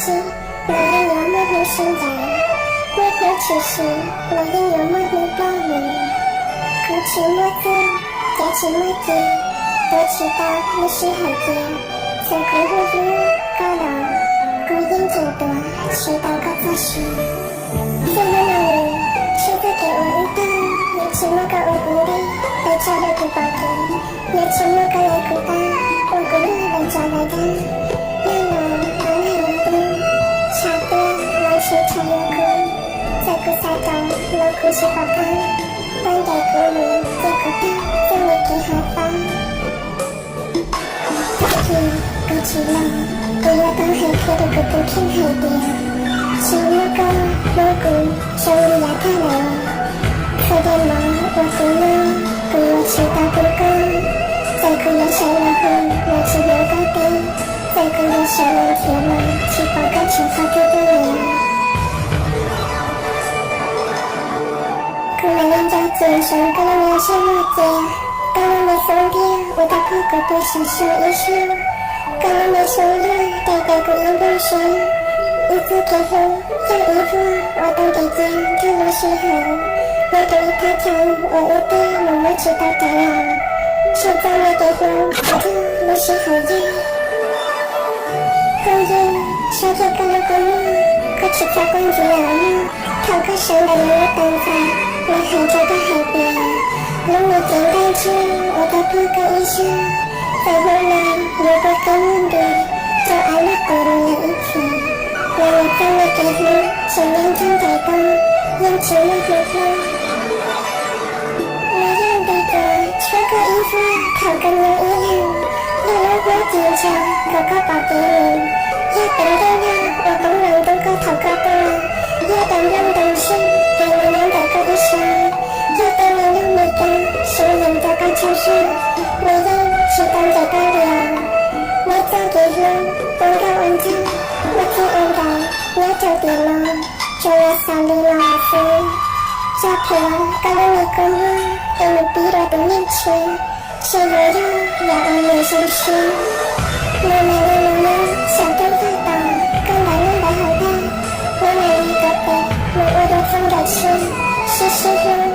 sib, los yeej yuav muaj hnub sib ncaim. Muaj hnub tshwm sim, los yeej yuav muaj hnub ploj mus. Kuv tsis muaj txuj, cav tsis muaj ci, tuav tsis tau lub sij hawm cia. Txawm kuv hlub hlub koj los, kuv yeej tseem tuav tsis tau koj txoj sia. Txij hnub no mus, tshwj txoj kev uas wb tag, yuav tsis muaj koj ua kuv ntiag, pes tsawg los kuv pom kev, yuav tsis muaj koj lawv kuv tag, ua kuv luag lawv tsov lawv dag. Nag los tau nag yuav tuag, tshav tuaj los tsis tshav yuav kub. Txawm kuv xav rov los kuv tsis pom qab, pab ncaim kuv mus cia kuv tag txoj me kev hav fab. Tag kis kuv tsis los, kuv yuav tau hais qhia rau kuv tus kheej hais tias, tsis muaj koj hlub kuv zoo li yav tag lawm. Txhua daim mov uas kuv noj, kuv yuav tsis tau pub koj. Txawm kuv yuav sawv los hu los tsis hnov koj teb, txawm kuv yuav sawv los nrhiav los tsis pom koj tshev qhov twg tuaj lawm. Kuv mam li nco cia ntsoov koj lub me ntsej muag cia, koj lub me xub ntiag uas tau pub kuv pw sov so ib zaug, koj lub me xub luag rais tais kuv ib nplooj siab. Ib txoj kev hlub yog ib vuag uas tau nres cia nrog lub sij hawm, nyob rau ib thaj chaw uas wb twb mus muab tsis tau rov los. Tshwj txoj me kev hlub nrog lub sij hawm yeej. Phooj ywg, saib kiag koj lub kua muag, koj tsis txhob quaj ntxiv lawm mog. Thaum koj sawv ntawm lub taw ntxas, lawv hais rau koj hais tias, lub me cev ntaj ntsug uas tau pub koj ib zaug, txawm hnub no yuav pub qhib muag nti rau av loj qus rau lawv ib txhis, los mus txoj me kev hlub tseem nyob nrog nraim koj, yeej tsis muaj hnub ploj. Nws yog ntu cua tshuab koj ib vuag thaum koj nyob ib leeg, yog lub hnub ci ntsa kom koj pom kev mus, yog peev nqaij nyoog uas poob los ntub koj thaum koj tuaj, yog daim nplooj ntoo ntseg es nws nyob ntawm koj ib sab, yog tej me nyuj me kab siv yees rau koj tsaug zog, nws yeej tsis tau ncaim koj li os. Neb txoj kev hlub puab nkauj ua ntxaug, ua txij ua nkawm nyob rau tiam no, tsuas yog xaus li no lawm xwb. Tso plhuav koj lub me kua muag es mus pib rau tus neeg tshiab, ntshe yuav yog yam uas nws zoo siab. Nws mam li mus nyob saum rooj vag tos koj ntawm lub ntawd hauv dag, nws mam li rov pem mus ua dua txij nkawm tshiab, sib sib hlub